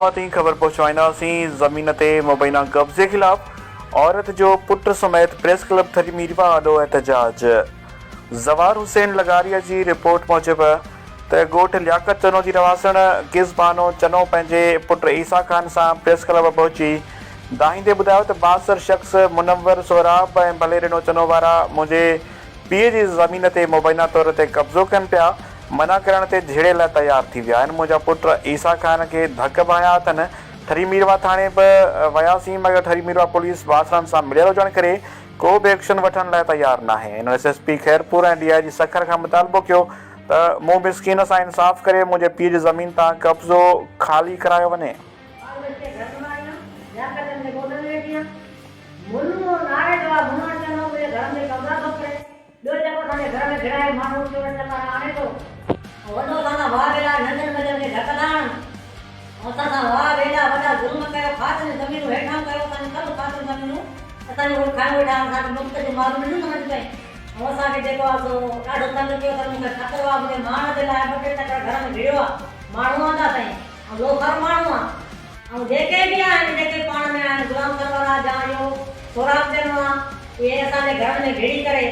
تائين خبر پهچائينداسين، زمين تي مبينا قبضي خلاف عورت جو پٽ سميت پريس ڪلب ٿري ميرواهه آڏو احتجاج، زوار حسين لغاري جي رپورٽ موجب ته ڳوٺ لياقت چنو جي رهواسڻ قز بانو چنو پنهنجي پٽ عيسيٰ خان سان پريس ڪلب پهچي دانهيندي ٻڌايو ته بااثر شخص منور سهراب ۽ ڀلي ڏنو چنو وارا منهنجي پيء جي زمين تي مبينا طور تي قبضو ڪن پيا، منع ڪرڻ تي جهيڙي لاء تيار ٿي ويا آهن، منهنجا پٽ عيسيٰ خان کي ڌڪ به هنيا اٿن، ٺري ميرواهه ٿاڻي به وياسين مگر ٺري ميرواهه پوليس بااثرن سان مليل هجڻ ڪري ڪو به ايڪشن وٺڻ لاء تيار ناهي، هنن S S P Khairpur ۽ D I G Sukkur کان مطالبو ڪيو ته مون مسڪين سان انصاف ڪري منهنجي پيء جي زمين تان قبضو خالي ڪرايو وڃي. منو ناري جو آ منو چڱو منهنجي گهر ۾ قبضا ٿو ڪري ٻيو جيڪو اسان جي گهر ۾ گهڙائي ماڻهو چور چڪار آڻي ٿو ۽ وڏو اسان سان واهه ويلا ننڍن ٻچن کي ڍڪ ٿا هڻن ۽ اسان سان واهه ويلا وڏا ظلم ڪيو خاصن جون زمينون هيٺان ڪيو اسان جون سڀ خاصن زمينون اسان جون اهي کايون ويٺا آهن اسان کي مفت جون مالون ڏنيون اٿن اڄ تائين ۽ اسان کي جيڪو آ سو ڏاڍو تنگ ڪيو اٿن مون کي خطرو آ منهنجي ماڻ جي لاء ٻه ٽي تڪڙ گهر ۾ گهڙيو آ ماڻهو آندا اٿئين ۽ لوفر ماڻهو آ ۽ جيڪي به آهن، جيڪي پاڻ ۾ آهن، غلام سرور آ جا اهو سهراب چنو آ، اهي اسان جي گهرن ۾ گهڙي ڪري.